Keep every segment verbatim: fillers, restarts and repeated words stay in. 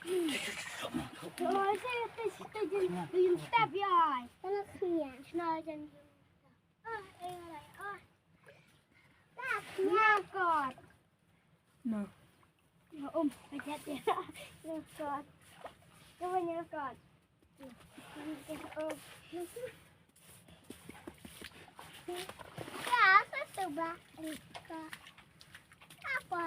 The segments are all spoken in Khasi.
Oi, saya tu, saya tu, saya tu, saya tu, saya tu, saya tu, saya tu, saya tu, saya tu, saya tu, Nyangkut. No. Ya, um, pencet dia. Nyangkut. Cuba nyangkut. Nyangkut, um. Ya, saya cuba. Apa?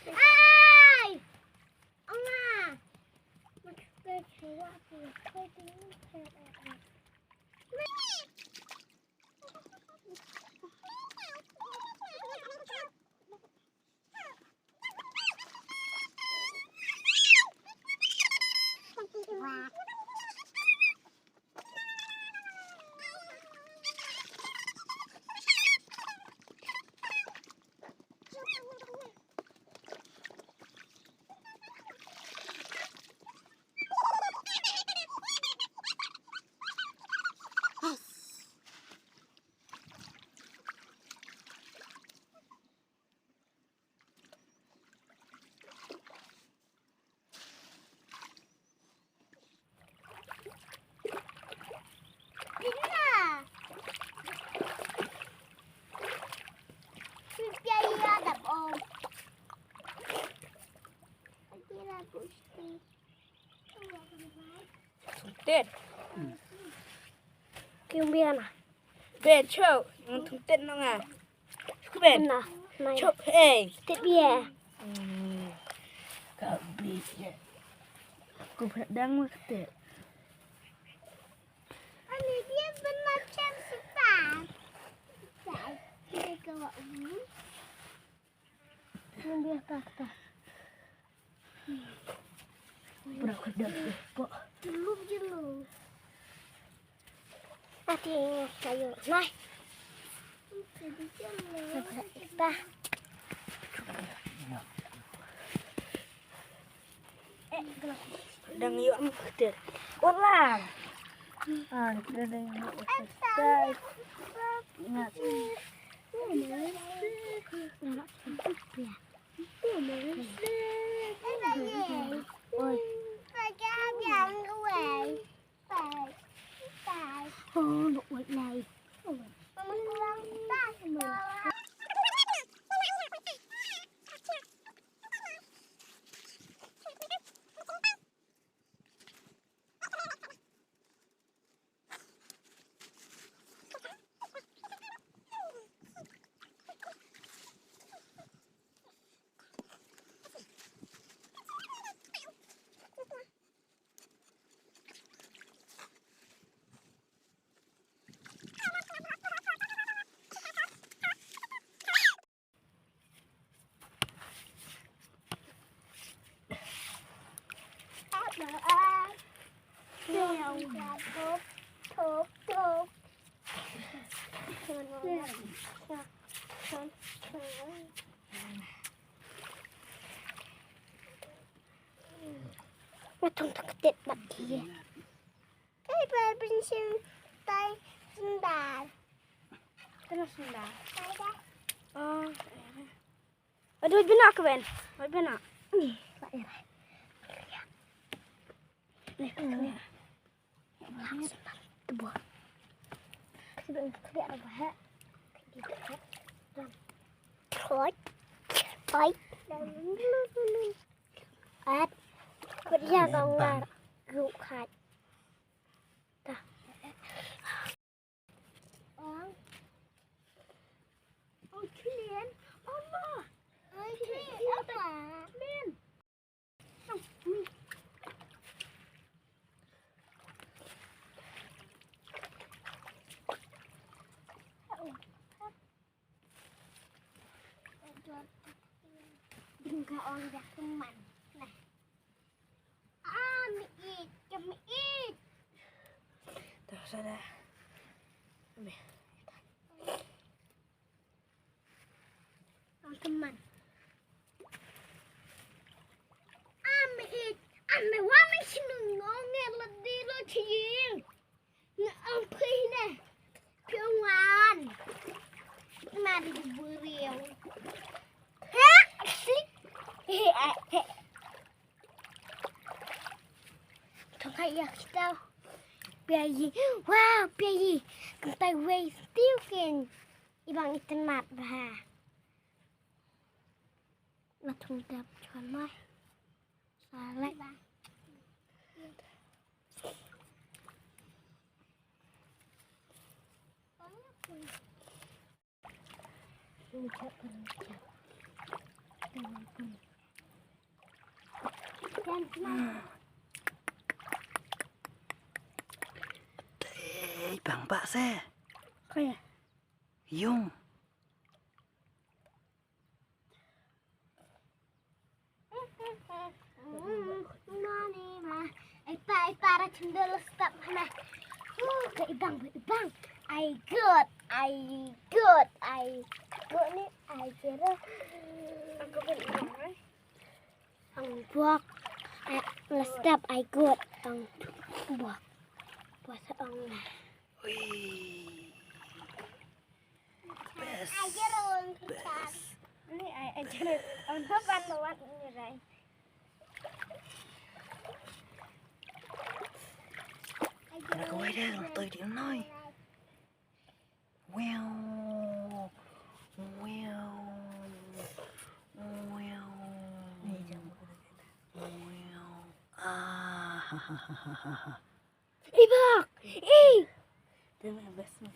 Ai! Oma! Tet. Kim biana. Ben, chok. Ngan thum tet nong ah. Chok, Ben. Na, nai. Chok, hey. Tet bia. Hmm. Ka bia. Ku phet dang ma tet. Ani dia ben macam setan. Sai. Dia kawa ni. Ngan dia tak tak. Bra ka dang eh, pa. Julu, julu. Ati, ayo, nai. Bra kita. Dang yu am kter. Ulang. Ah, kita dang yu kter. Ingat. Oi. Oh, look what nice. Nga thung thang ktet bad ki. Kai ba bin shin tai sundar. Kena sundar. Tai da. Oh. Aduh, bina ka ben. Bina. Ni, ba era. Ni, ka ni. Tubuh. Kasi ba ka dia apa ha? Hoi. Hoi. At. Kau dia bawar. Guk hat. Dah. Ong. Ong clean. Oma. Ong clean. Oma. Clean. Ding ka ong dah teman. Nah. Ah, mi i, mi i. Ang teman. Am hit, am wa me sinu ngong e la di lo chiying. Ang phi ne. Phi wan. Ma di burial. Ha? Sik. He, he, he. Tong kai yak tau. Piayi. Wow, piayi. Kentai wei still ken. Ibang iten mat bah. Matung dap chuan mai. Salai. Ei, bang ba se. Kaya. Yung. Mani ma. Ai pa, ai pa, ra chim dolo stop hana. Uh, ka ibang, ka ibang. Ai good, ai good, ai good ni, ai jero. Ang buak. Ai, la stop, ai good. Ang buak. Buak sa ang na. Ui. Best. Best. Ni ai, ai, jerit. Ang depan lewat ni, Rai. Nak kawai dah, nak toy dia noi. Wow. Wow. Wow. Wow. Ah. Ibak. Eh. Dia main best ni.